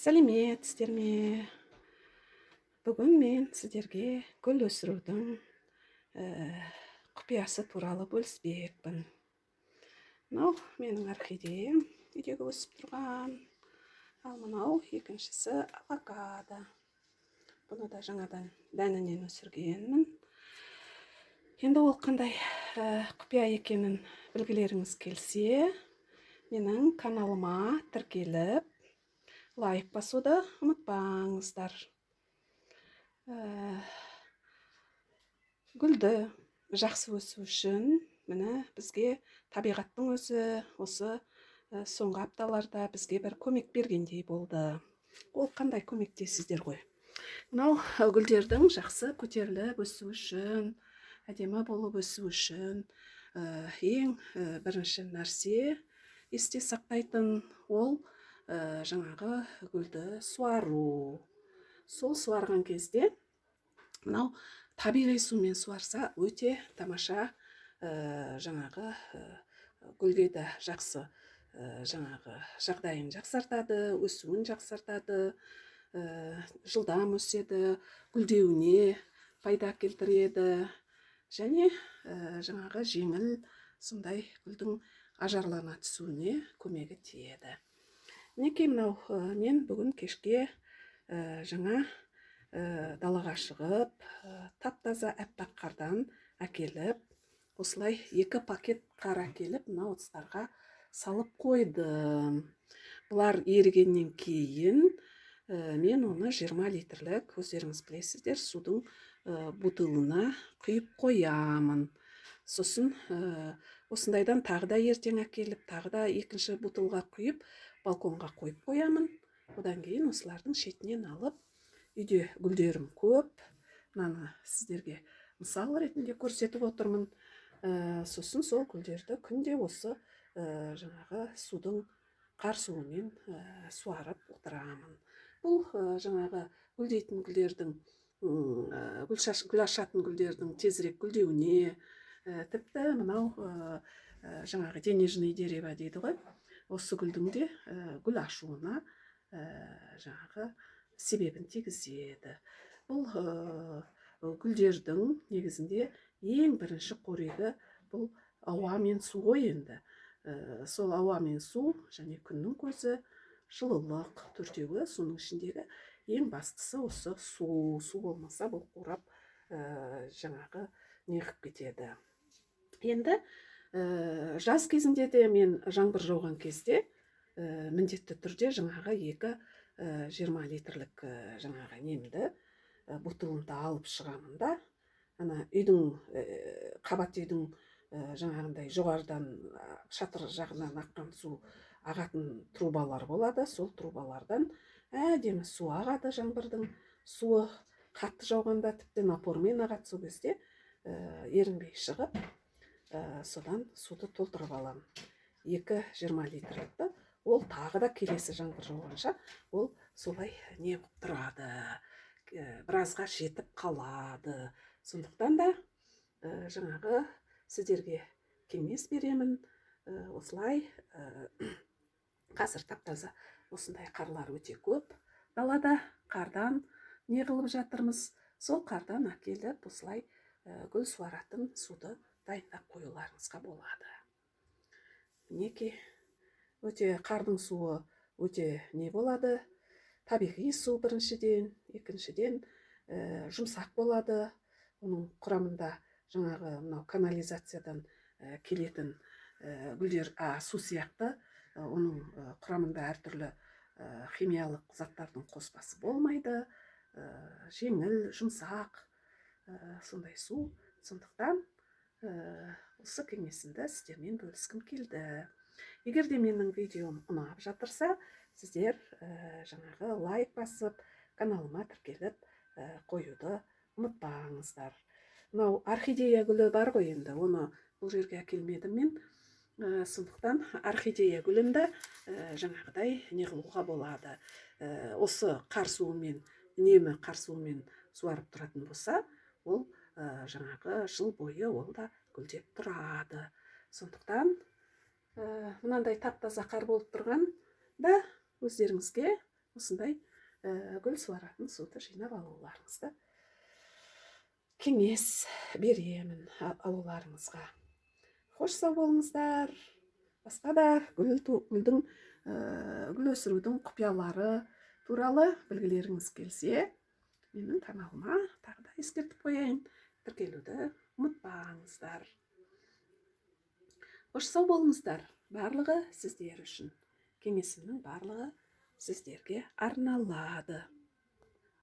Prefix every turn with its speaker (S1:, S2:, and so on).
S1: Сәлеметсіздер ме? Бүгін мен сіздерге гүл өсірудің құпиясы туралы бөліспекпін. Мынау менің орхидеям, үйдегі өсіп тұрған. Ал мынау екіншісі авокадо. Бұны да жаңадан дәнінен өсіргенмін. Енді ол қандай құпия екенін білгілеріңіз келсе, менің каналыма тіркеліп, лайк басуды ұмытпаңыздар. Гүлді жақсы өсу үшін міне бізге табиғаттың өзі осы соңғы апталарда бізге бір көмек бергендей болды. Ол қандай көмек дейсіздер ғой. Мынау гүлдердің жақсы көтеріліп өсу үшін, әдемі болып өсу үшін ең бірінші нәрсе есте сақтайтын ол жаңағы гүлді суару. Сол суарған кезде мынау табиғи сумен суарса, өте тамаша, жаңағы гүлге де жақсы, жаңағы жағдайын жақсартады, өсуін жақсартады, жылдам өседі, гүлдеуіне пайда келтіреді және жаңағы жеңіл сондай гүлдің ажарлана түсуіне көмегі тиеді. Мінекей, мынау мен бүгін кешке жаңа далаға шығып, тап-таза аппақ қардан әкеліп, осылай екі пакет қар әкеліп, мынау ыдыстарға салып қойдым. Бұлар ерігеннен кейін мен оны 20 литрлік, өздеріңіз білесіздер, судың бутылына құйып қоямын. Сосын осындайдан тағы да ертең әкеліп, тағы да екінші бутылға құйып, балконға қойып қоямын. Одан кейін осылардың шетінен алып, үйде гүлдерім көп, мынаны сіздерге мысал ретінде көрсетіп отырмын. Сосын сол гүлдерді күнде осы жаңағы судың, қар суымен суарып отырамын. Бұл жаңағы гүлдейтін гүлдердің, гүл ашатын гүлдердің тезірек гүлдеуіне, тіпті мынау жаңағы денежный дерево дейді ғой, осы гүлдің де гүл ашуына жаңағы себебін тигізеді. Бұл гүлдердің негізінде ең бірінші қорегі бұл ауа мен су ғой енді. Сол ауа мен су және күннің көзі, жылылық, төртеуі. Соның ішіндегі ең бастысы осы су. Су болмаса, бұл қурап, жаңағы неғып кетеді. Енді жаз кезінде де мен жаңбыр жауған кезде міндетті түрде жаңағы екі 20 литрлік жаңағы немді, бутылымды алып шығамын да, ана үйдің, қабат үйдің жаңағындай жоғарыдан, шатыр жағынан аққан су ағатын трубалар болады. Сол трубалардан әдемі су ағады. Жаңбырдың суы қатты жауғанда тіпті напормен ағады. Сол кезде ерінбей шығып, содан суды толтырып аламын екі 20 литрлікті. Ол тағы да келесі жаңбыр жауғанша ол солай не болып тұрады, біразға жетіп қалады. Сондықтан да жаңағы сіздерге кеңес беремін, осылай қазір тап таза осындай қарлар өте көп далада, қардан не қылып жатырмыз, сол қардан әкеліп, осылай гүл суаратын суды дайындап қоюларыңызға болады. Мінекей, өте қардың суы өте не болады, табиғи су біріншіден, екіншіден, жұмсақ болады. Оның құрамында жаңағы мынау канализациядан келетін гүлдер су сияқты, оның құрамында әртүрлі химиялық заттардың қоспасы болмайды. Жеңіл, жұмсақ, сондай су. Сондықтан осы кеңесімді сіздермен бөліскім келді. Егер де менің видеом ұнап жатырса, сіздер жаңағы лайк басып, каналыма тіркеліп қоюды ұмытпаңыздар. Мынау орхидея гүлі бар ғой енді, оны бұл жерге әкелмедім мен. Сондықтан орхидея гүлін де жаңағыдай не қылуға болады. Осы қар суымен, үнемі қар суымен суарып тұратын болса, ол жаңағы жыл бойы ол да гүлдеп тұрады. Сондықтан мынандай тап таза қар болып тұрған да өздеріңізге Осындай гүл суаратын суды жинап алуларыңызды кеңес беремін алуларыңызға. Қош, сау болыңыздар! Басқа да гүл, гүлдің гүл өсірудің құпиялары туралы білгілеріңіз келсе, менің каналыма, тағы да ескертіп қояйын, тіркелуді ұмытпаңыздар. Қош, сау болыңыздар! Барлығы сіздер үшін, кеңесімнің барлығы сіздерге арналады.